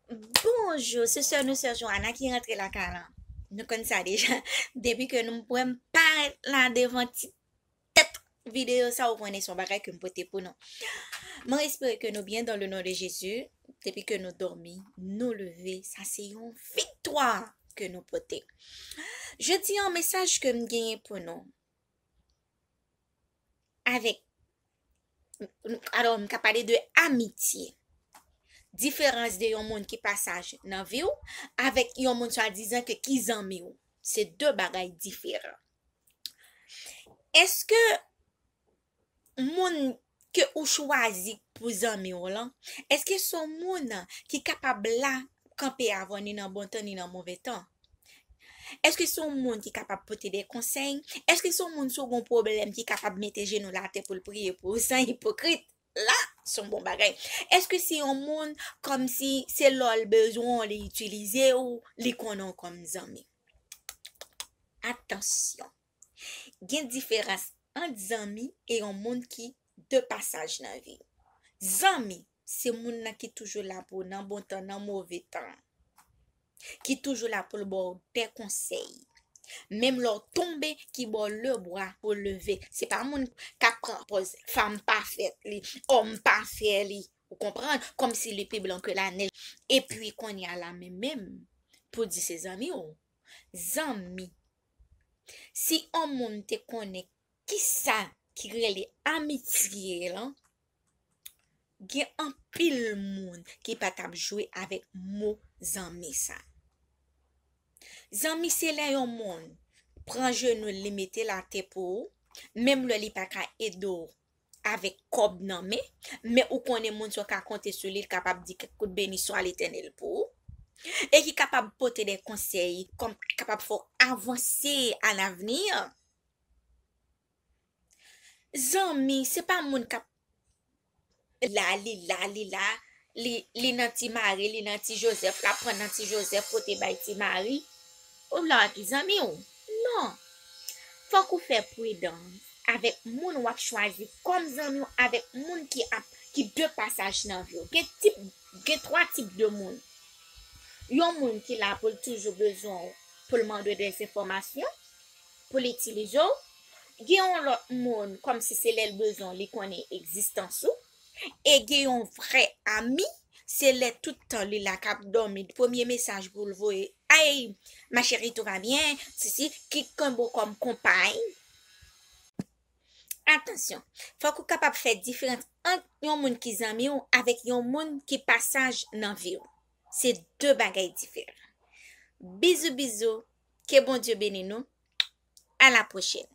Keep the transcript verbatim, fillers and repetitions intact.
Bonjou, se sè nou, sè Joanna ki rantre lakay la. Nou konn sa deja. Depi ke nou m wè m parèt la devan ti tèt videyo sa, ou konnen se yon bagay ke m pote pou nou. Mwen espere ke nou byen dans le nom de Jésus. Depi ke nou dòmi, nou leve, sa se yon viktwa ke nou pote. Jodi a, mesaj ke m genyen pou nou, avèk, alò, m ka pale de amitye. Diferans de yon moun ki pasaj nan vi w avèk yon moun swadizan ke ki zanmi w. Se de bagay diferan. Èske moun ke ou chwazi pou zanmi w lan, èske se yon moun ki kapab la kanpe avè w ni nan bon tan ni nan move tan? Èske se yon moun ki kapab pote de konsèy? Èske se yon moun si w gen yon pwoblèm ki kapab mete jenou l atè pou l priye pou ou san ipokrit? La, se yon bon bagay. Èske se yon moun kòmsi se lè l bezwen w li itilize w, li konnen w kòm zanmi? Atansyon. Gen diferans ant zanmi e yon moun ki de pasaj nan vi w. Zanmi, se moun nan ki toujou la pou w nan bon tan, nan move tan. Ki toujou la pou l ba w de konsèy. Menm lè w tonbe, ki ba w lebra pou w leve. Se pa moun k ap pran pòz fanm pafèt li, òm pafè li. Ou konprann? Kòmsi li pi blan ke lanèj. Epi kounye a la menm menm, pou di se zanmi w. Zanmi. Si yon moun te konnen kisa ki rele amitye lan, gen anpil moun ki pa t ap jwe avèk mo zanmi sa. Zanmi se lè yon moun pran jenou l, li mete l atè pou ou, menm lè li pa ka ede w avèk kòb nan men, men ou konnen moun sa w ka konte sou li, li kapab di kèk kout beniswa Letènèl pou ou, e ki kapab pote de konsèy, kòm kapab fè w avanse a lavni. Zanmi, se pa moun k ap la, li la, li la, li, li nan Ti Mari, li nan Ti Jozèf, l ap pran nan Ti Jozèf pote bay Ti Mari. Ou la ki zanmi w? Non. Fòk ou fè pridan avèk moun w ap chwazi kòm zanmi w, avèk moun ki ap, ki de pasaj nan vi w. Gen tip, gen twa tip de moun. Yon moun ki la pou l toujou bezwen w, pou l mande w de enfòmasyon, pou l itilize w. Gen yon lòt moun, kòmsi se lè l bezwen w, li konnen egzistans ou. E gen yon vrè ami, se lè tout tan li la k ap dòmi, premye mesaj pou l voye, "Hey, ma chérie, tout va bien?" Sisi, ki kenbe w kòm konpay. Atansyon, fòk ou kapab fè diferans ant yon moun ki zanmi w avèk yon moun ki pasaj nan vi w. Se de bagay diferan. Bizou, bizou. Ke Bondye beni nou. A la pwochèn.